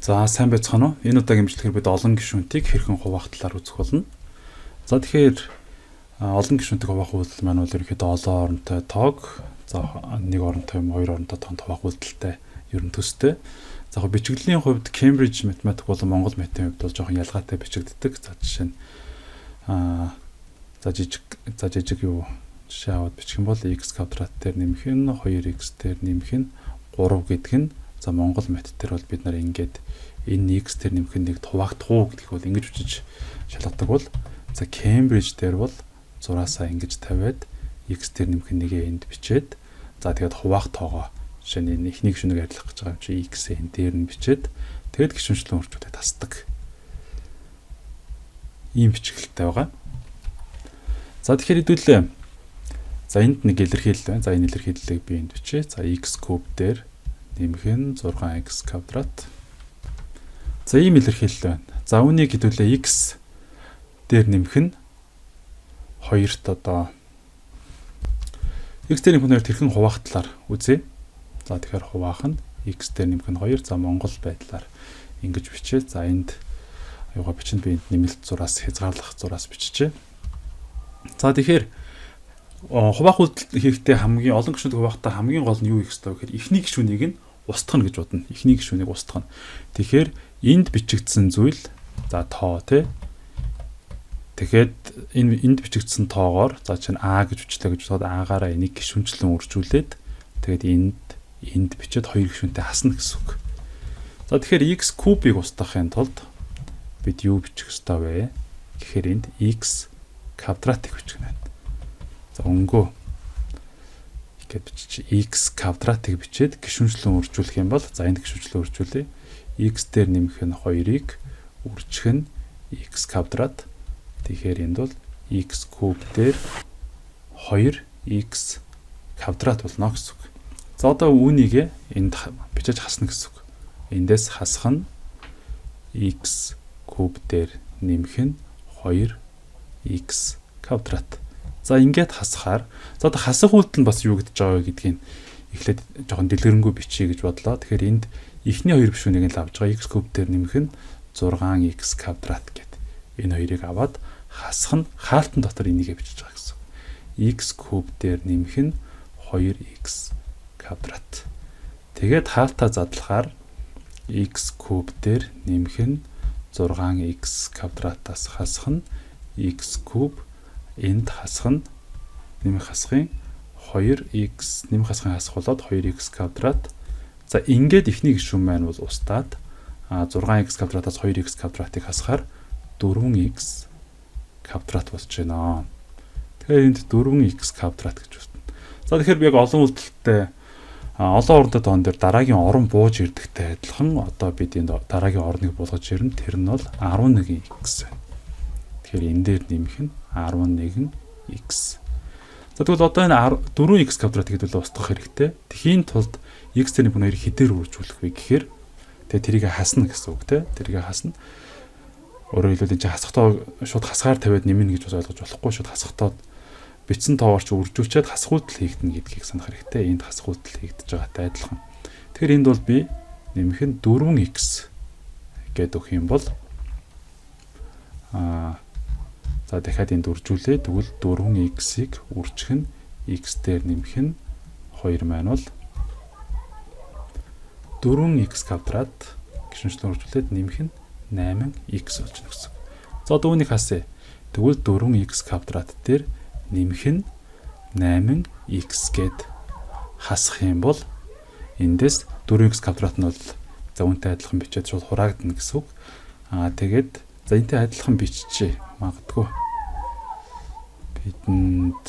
За сайн байцгаана уу? Энэ удаагийн бичлэгээр бид олон гишүүнтийг хэрхэн хуваах талаар үзэх болно. За тэгэхээр олон гишүүнтийг хуваах үйлдэл маань бол ерөнхийдөө олон оронтой тоог, за нэг оронтой юм, хоёр оронтой тоонд хуваах үйлдэлтэй ер нь төстэй. За яг бичигдлийн хувьд Cambridge математик болон Монгол математикийн хувьд бол жоохон ялгаатай бичигддэг. За жишээ нь за жижиг юу жишээ аваад бичих юм бол x квадрат дээр нэмэх нь 2x дээр нэмэх нь 3 гэдэг нь за Монгол мат дээр бол бид нар ингээд энэ x дээр нэмэх нь нэг хуваагдах уу гэдгийг бол ингэж бичиж шалгадаг бол за Cambridge дээр бол зураасаа ингэж тавиад x дээр нэмэх нь нэгээ энд бичээд за тэгээд хуваах тоогоо жишээ нь эхний гишүүнийг арилгах гэж байгаа юм чи x энэ дээр нь бичээд тэгээд гишүүнчлэн үржүүлээд тасдаг. Ийм бичгэлтэй байгаа. За тэгэхээр хэдүүлээ. За энд нэг илэрхийлэл байна. За энэ илэрхийллийг би энд бичье. За x куб дээр нэмэх нь 6x квадрат. За ийм илэрхийлэл байна. За үүнийг хэдүүлээ x дээр нэмэх нь 2-т одоо x дээр нэмэх нь 2 тэрхэн хуваах талаар үзье. За тэгэхээр хуваах нь x дээр нэмэх нь 2. За Монгол байдлаар ингэж бичье. За энд аюугаа бичинд би энд нэмэлт зураас хязгаарлах зураас биччихье. За тэгэхээр хуваах үйлдэл хийхдээ хамгийн олон гишүүнтэй хуваахтаа хамгийн гол нь юу хийх ёстой вэ гэхээр эхний гишүүнийг нь устгах гэж бодно. Эхний гишүүнийг устгах нь. Тэгэхээр энд бичигдсэн зүйл за тоо тий. Тэгэхээр энэ энд бичигдсэн тоогоор за чинь а гэж бичлээ гэж бодоход а-гаараа энийг гишүүнчлэн үржүүлээд тэгээд энд бичээд хоёр гишүүнтэй хасна гэсэн үг. За тэгэхээр x кубыг устгахын тулд бид юу бичих ёстой вэ? Гэхээр энд x квадратыг бичих нь байна. За өнгөө гэд бичиж x квадратыг бичээд гишүүнчлэн үржүүлэх юм бол за энд гишүүнчлэн үржүүлье. X дээр нэмэх нь 2-ыг үржих нь x квадрат. Тэгэхээр энд бол x куб дээр 2x квадрат болно гэсэн үг. За одоо үүнийг энд бичиж хасна гэсэн үг. Эндээс хасах нь x куб дээр нэмэх нь 2x квадрат. За ингээд хасахаар за одоо хасах үйлдэл нь бас юу гэдэж байгаа вэ гэдгийг эхлээд жоохон дэлгэрэнгүй бичье гэж бодлоо. Тэгэхээр энд эхний хоёр бишүүнийг л авч байгаа x куб дээр нэмэх нь 6x квадрат гэд. Энэ хоёрыг аваад хасах нь хаалтан дотор энийгээ бичиж байгаа гэсэн. X куб дээр нэмэх нь 2x квадрат. Тэгээд хаалтаа задлахаар x куб дээр нэмэх нь 6x квадратаас хасах нь x куб энд хасах нь нэмэх хасахын 2x нэмэх хасахын хасах болоод 2x квадрат. За ингээд эхний гишүүн маань бол устдаад 6x квадратаас 2x квадратыг хасахаар 4x квадрат болж байна. Тэгэхээр энд 4x квадрат гэж байна. За тэгэхээр би яг олон үйлдэлтэй олон оронтой тоон дээр дараагийн орон бууж ирдэгтэй адилхан одоо бид энд дараагийн орныг буулгаж ирнэ. Тэр нь бол 11x байна. Тэгэхээр энэ дээр нэмэх нь 11x. За тэгвэл одоо энэ 4x квадрат гэдвэл устгах хэрэгтэй. Тэхийн тулд x дээр нэмэх нь хоёрыг хэдээр үржүүлэх вэ гэхээр тэгээ тэрийг хасна гэсэн үг те. Тэрийг хасна. Өөрөөр хэлбэл энэ чинь хасах тоо шууд хасгаар тавиад нэмнэ гэж бас ойлгож болохгүй. Шууд хасах тоо бичсэн тоогоор чи үржүүлчихэд хасах үйлдэл хийгдэнэ гэдгийг санах хэрэгтэй. Энд хасах үйлдэл хийгдэж байгаатай адилхан. Тэгэхээр энд бол би нэмэх нь 4x гэдээ өгөх юм бол за дахиад энд үржүүлээ. Тэгвэл 4x-ийг үржих нь x дээр нэмэх нь 2 маань бол 4x квадрат гишүүнчлэн үржүүлээд нэмэх нь 8x болж байна гэсэн. За одоо үүнийг хасъя. Тэгвэл 4x квадрат дээр нэмэх нь 8x гэд хасах юм бол эндээс 4x квадрат нь бол за үүнтэй адилхан бичээд шууд хураагдана гэсэн үг. Аа тэгээд за энтэй адилхан биччихье. Магадгүй бидэнд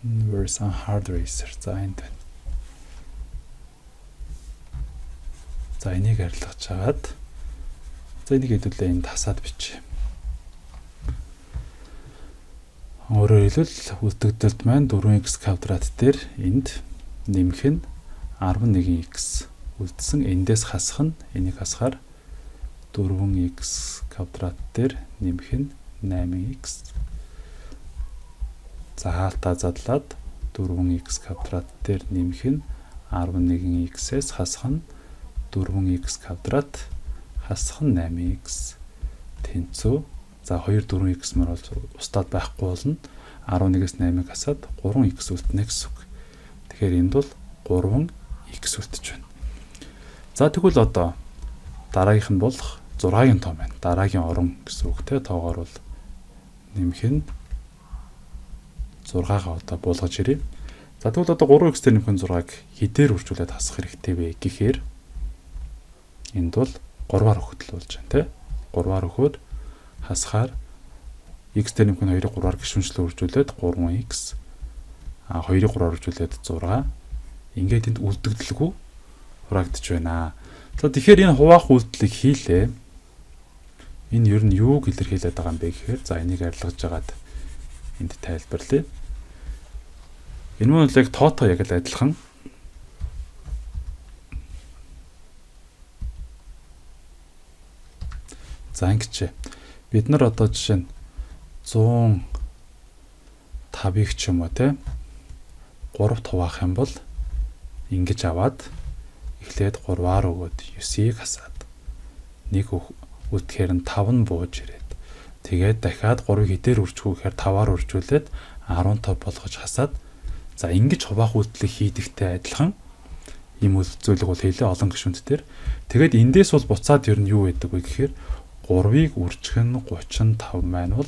inverse on hard eraser за энд байна. За энийг арилгаж хагаад за энийг хэдүүлээ энд хасаад бичье. Өөрөөр хэлбэл үлдэгдэлд маань 4x квадрат дээр энд нэмэх нь 11x үлдсэн. Эндээс хасах нь энийг хасахаар 4x квадрат дээр нэмэх нь 8x. За хаалтаа задлаад 4x квадрат дээр нэмэх нь 11x-ээс хасах нь 4x квадрат хасах нь 8x тэнцүү. За 2 4x мөр бол устдаад байхгүй болно. 11-ээс 8-ыг хасаад 3x үлдэнэ гэсэн үг. Тэгэхээр энд бол 3x үлдэж байна. За тэгвэл одоо дараагийнх нь болох 6-гийн тоо байна. Дараагийн орон гэсэн үг те, тоогоор бол нэмэх нь 6-гаа одоо буулгаж ирье. За тэгвэл одоо 3x дээр нэмэх нь 6-г хэдээр үржүүлээд хасах хэрэгтэй вэ гэхээр энд бол 3-аар өгөхөл болж байна те. 3-аар өгөхөд хасахаар x дээр нэмэх нь 2-ыг 3-аар гишүүнчлэн үржүүлээд 3x, а 2-ыг 3-аар үржүүлээд 6. Ингээд энд үлдэгдэлгүй хураагдаж байна. За тэгэхээр энэ хуваах үйлдэлийг хийлээ. Энэ ер нь юуг илэрхийлээд байгаа юм бэ гэхээр, за энийг арилгаж агаад энд тайлбарлая. Энэ нь бол яг тоотоо яг л адилхан. За ингэж бид нар одоо жишээ нь 105-ыг ч юм уу те 3-т хуваах юм бол ингэж аваад эхлээд 3-аар өгөөд 9-ийг хасаад нэг үтгэхээр нь 5 нь бууж ирээд тэгээд дахиад 3-ыг хэдээр үржих үү гэхээр 5-аар үржүүлээд 15 болгож хасаад, за ингэж хуваах үйлдэлийг хийдэгтэй адилхан ийм зүйлийг бол хийлээ олон гишүүнт дээр. Тэгээд эндээс бол буцаад ер нь юу байдаг вэ гэхээр 3-ыг үржих нь 35 маань бол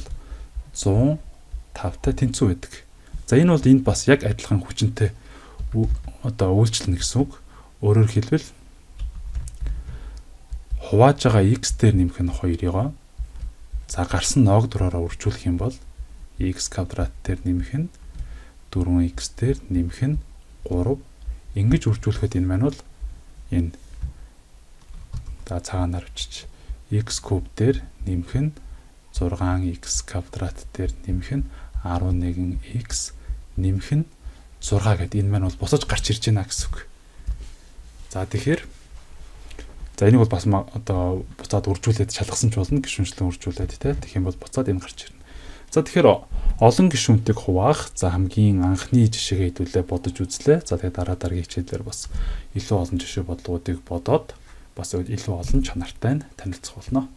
105-тай тэнцүү байдаг. За энэ бол энд бас яг адилхан хүчинтэй одоо үйлчлэнэ гэсэн үг. Өөрөөр хэлбэл хувааж байгаа x дээр нэмэх нь 2-ыг за гарсан ноог дураараа үржүүлэх юм бол x квадрат дээр нэмэх нь 4x дээр нэмэх нь 3. Ингэж үржүүлэхэд энэ маань бол энэ за цагаанаар өчиж x куб дээр нэмэх нь 6x квадрат дээр нэмэх нь 11x нэмэх нь 6 гэд энэ маань бол босож гарч ирж байна гэсэн үг. За тэгэхээр за энийг бол бас одоо буцаад үржүүлээд шалгасан ч болно, гишүүнчлэн үржүүлээд те. Тэгэх юм бол буцаад энэ гарч ирнэ. За тэгэхээр олон гишүүнтийг хуваах за хамгийн анхны жишээгээ хэдүүлээ бодож үзлээ. За тэгээд дараа дараагийн хичээлээр бас илүү олон жишээ бодлогоодыг бодоод бас илүү олон чанартай нь танилцах болно.